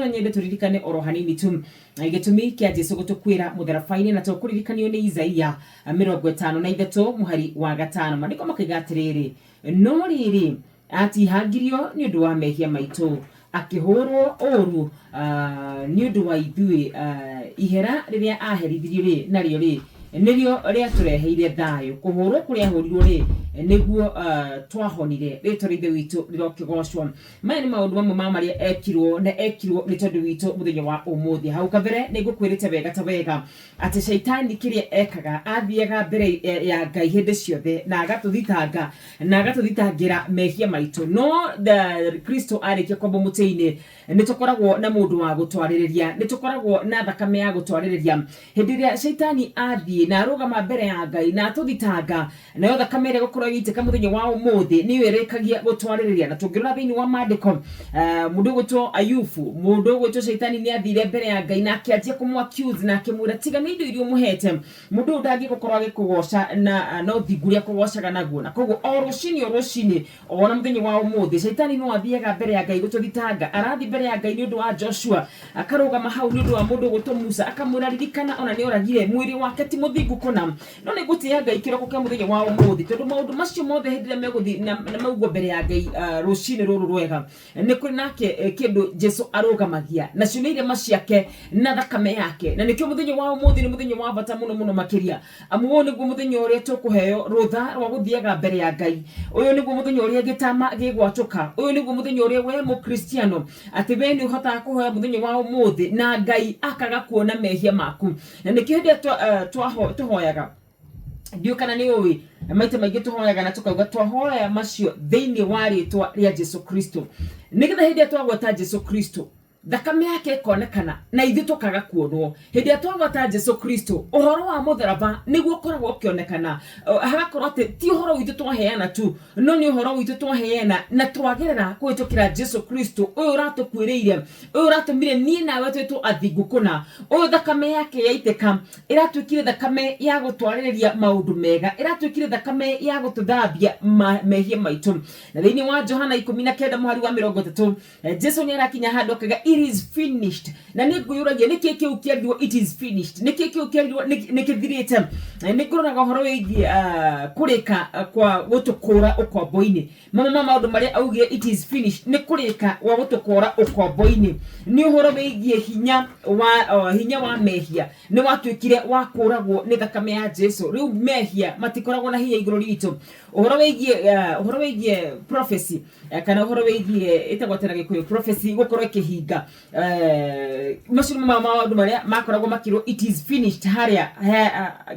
No nyende tũririkane oro hanini tu gĩtũmi kĩa Jesu gũtũkuĩra mũtharaba-inĩ, na tũkũririkanio nĩ Isaia 53 mũhari wa 5. Maandĩko makoiga atĩrĩrĩ, no rĩrĩ, atihangirio nĩ ũndũ wa mehia maitũ, akĩhũrwo ũũru nĩ ũndũ wa ithuĩ, ihera rĩrĩa aherithirio rĩ, narĩo rĩ, nĩrĩo rĩatũreheire thayũ. Kũhũrwo kũrĩa ahũrirwo rĩ, nĩguo twahonire. Rĩtwa rĩa Ithe witũ rĩrokĩgocwo. Maya nĩ maũndũ mamwe ma marĩa ekirwo, na ekirwo nĩ tondũ witũ mũthenya wa ũmũthĩ. Hau kabere nĩ ngũkwĩrĩte wega ta wega atĩ Shaitani kĩrĩa ekaga, athiaga mbere ya Ngai hĩndĩ ciothe na agatũthitanga, na agatũthitangĩra mehia maitũ. No Kristo arĩkia kwambwo mũtĩ-inĩ, nĩ tũkoragwo na mũndũ wa gũtwarĩrĩria, nĩ tũkoragwo na thakame ya gũtwarĩrĩria. Hĩndĩ ĩrĩa Shaitani athiĩ na arũgama mbere ya Ngai na atũthitanga, Nayo thakame ĩrĩa ĩgũkorwo ĩgĩitĩka mũthenya wa ũmũthĩ nĩyo ĩrĩkagia gũtwarĩrĩria. Na tũngĩrora thĩinĩ wa maandĩko, mũndũ ũgwĩtwo Ayubu, mũndũ ũgwĩtwo Shaitani nĩ athire mbere ya Ngai na akĩanjia kũmũ accuse na akĩmwĩra, tiga nĩ indo iria ũmũhete, mũndũ ũyũ ndangĩgũkorwo agĩkũgoca na ũthingu ũrĩa akũgocaga naguo. Na koguo o rũcinĩ o rũcinĩ ona mũthenya wa ũmũthĩ, Shaitani no athiaga mbere ya Ngai gũtũthitanga. Arathiĩ mbere ya Ngai nĩ ũndũ wa Joshua, akarũgama hau nĩ ũndũ wa mũndũ ũgwĩtwo Musa, akamwĩra ririkana ona nĩ oragire, mwĩrĩ wake ti mũthingu kũna. No nĩ ngũtĩĩa Ngai kĩroko kĩa mũthenya wa ũmũthĩ, tondũ maũndũ macio mothe hĩndĩ ĩrĩa megũthiĩ na maugwo mbere ya Ngai rũcinĩ rũrũ rwega, nĩ kũrĩ nake kĩndũ Jesu arũgamagia, nacio nĩ irema ciake na thakame yake. Na nĩkĩo mũthenya wa ũmũthĩ nĩ mũthenya wa bata mũno mũno makĩria, amu ũyũ nĩguo mũthenya ũrĩa tũkũheo rũtha rwa gũthiaga mbere ya Ngai. Ũyũ nĩguo mũthenya ũrĩa gĩtama gĩgwatũka. Ũyũ nĩguo mũthenya ũrĩa we Mũkristiano atĩ we nĩ ũhotaga kũhoya mũthenya wa ũmũthĩ na Ngai akaga kuona mehia maku. Na nĩkĩo hĩndĩ ĩrĩa tũhoyaga, ndiũĩ kana nĩ ũĩ, maita maingĩ tũhoyaga na tũkauga twahoya macio thĩinĩ wa rĩtwa rĩa Jesu Kristo, nĩgetha hĩndĩ ĩrĩa twagweta Jesu Kristo, thakame yake ĩkonekana na ithuĩ tũkaga kuonwo. Hĩndĩ ĩrĩa twagweta Jesu Kristo, ũhoro wa mũtharaba nĩguo ũkoragwo ũkĩonekana, hagakorwo atĩ ti ũhoro witũ twaheana tu, no nĩ ũhoro witũ twaheana na twagerera kũhĩtũkĩra Jesu Kristo, ũyũ ũratũkuĩrĩire, ũyũ ũratũmire niĩ nawe twĩtwo athingu kũna, ũyũ thakame yake yaitĩka ĩratuĩkire thakame ya gũtwarĩrĩria maũndũ mega, ĩratuĩkire thakame ya gũtũthambia mehia maitũ. Na thĩinĩ wa Johana 19 mũhari wa 30, Jesu nĩ arakinya handũ akauga it is finished. Na nĩ ngwĩyũragia nĩkĩ kĩu kĩarirwo it is finished, nĩkĩ kĩu kĩarirwo nĩ kĩthirĩte. Nĩ ngũroraga ũhoro wĩgiĩ kũrĩka kwa gũtũkũra ũkombo-inĩ. Mamwe ma maũndũ marĩa augire it is finished nĩ kũrĩka gwa gũtũkũra ũkombo-inĩ, nĩ ũhoro wĩgiĩ hinya wa mehia nĩ watuĩkire wa kũragwo nĩ thakame ya Jesu. Rĩu mehia matikoragwo na hinya igũrũ ritũ. Ũhoro wĩgiĩ prophecy, kana ũhoro wĩgiĩ ĩtagwo atĩa na Gĩkũyũ, prophecy gũkorwo ĩkĩhinga, macio nĩmo maũndũ marĩa makoragwo makĩrwo it is finished harĩa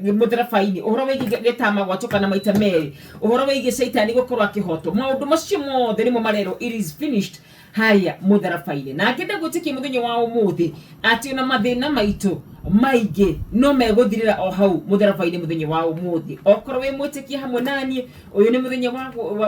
mũtharaba-inĩ. Ũhoro wĩgiĩ gĩtama gwatũkana maita merĩ, ũhoro wĩgiĩ Shaitani gũkorwo akĩhotwo, maũndũ macio mothe nĩmo marerwo it is finished harĩa mũtharaba-inĩ. Na ngĩenda gwĩtĩkia mũthenya wa ũmũthĩ atĩ ona mathĩna maitũ maingĩ no megũthirĩra o hau mũtharaba-inĩ mũthenya wa ũmũthĩ. Okorwo wĩ mwĩtĩkia hamwe naniĩ, ũyũ nĩ mũthenya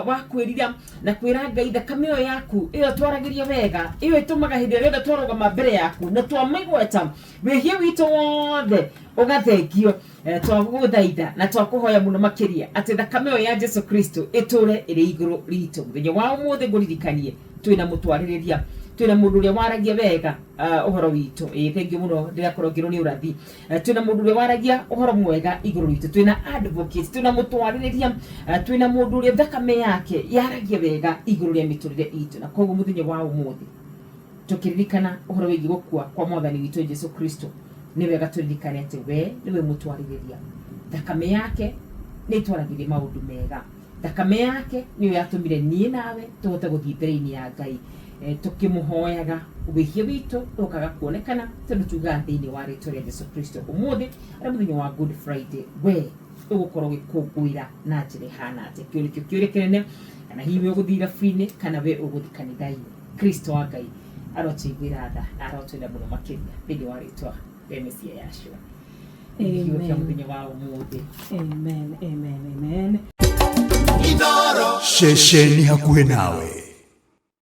wa kwĩrira na kwĩra Ngai thakame ĩyo yaku ĩyo twaragĩria wega, ĩyo ĩtũmaga hĩndĩ ĩrĩa yothe twarũgama mbere yaku na twamĩgweta wĩhia witũ wothe ũgathengio. Twagũgũthaitha na twakũhoya mũno makĩria atĩ thakame ĩyo ya Jesu Kristo ĩtũre ĩrĩ igũrũ ritũ mũthenya wa ũmũthĩ. Ngũririkanie twĩna mũtwarĩrĩria, twĩna mũndũ ũrĩa waragia wega ũhoro witũ. Ĩĩ, thengiũ mũno, ndĩrakorwo ngĩrwo nĩ ũrathi. Twĩna mũndũ ũrĩa waragia ũhoro mwega igũrũ ritũ, twĩna advocate, twĩna mũtwarĩrĩria, twĩna mũndũ ũrĩa thakame yake yaragia wega igũrũ rĩa mĩtũrĩre itũ. Na koguo mũthenya wa ũmũthĩ tũkĩririkana ũhoro wĩgiĩ gũkua kwa Mwathani witũ Jesu Kristo, nĩ wega tũririkane atĩ we nĩwe mũtwarĩrĩria. Thakame yake nĩ ĩtwaragĩria maũndũ mega. Thakame yake nĩyo yatũmire niĩ nawe tũhote gũthiĩ mbere-inĩ ya Ngai, tũkĩmũhoyaga wĩhia witũ ũkaga kuonekana, tondũ tugaga thĩinĩ wa rĩtwa rĩa Jesu Kristo. Ũmũthĩ arĩ mũthenya wa Good Friday, we ũgũkorwo ũgĩkũngũĩra na njĩra ĩhana atĩa? Kĩu nĩkĩo kĩũria kĩnene. Kana hihi we ũgũthiĩ irabu-inĩ, kana we ũgũthiĩ kanitha-inĩ? Kristo wa Ngai arotũiguĩra tha na arotwenda mũno makĩria thĩinĩ wa rĩtwa rĩa Mesia Yahshua. Kiugo kĩa mũthenya wa ũmũthĩ. Amen, amen, amen. Ceceni hakuhĩ nawe.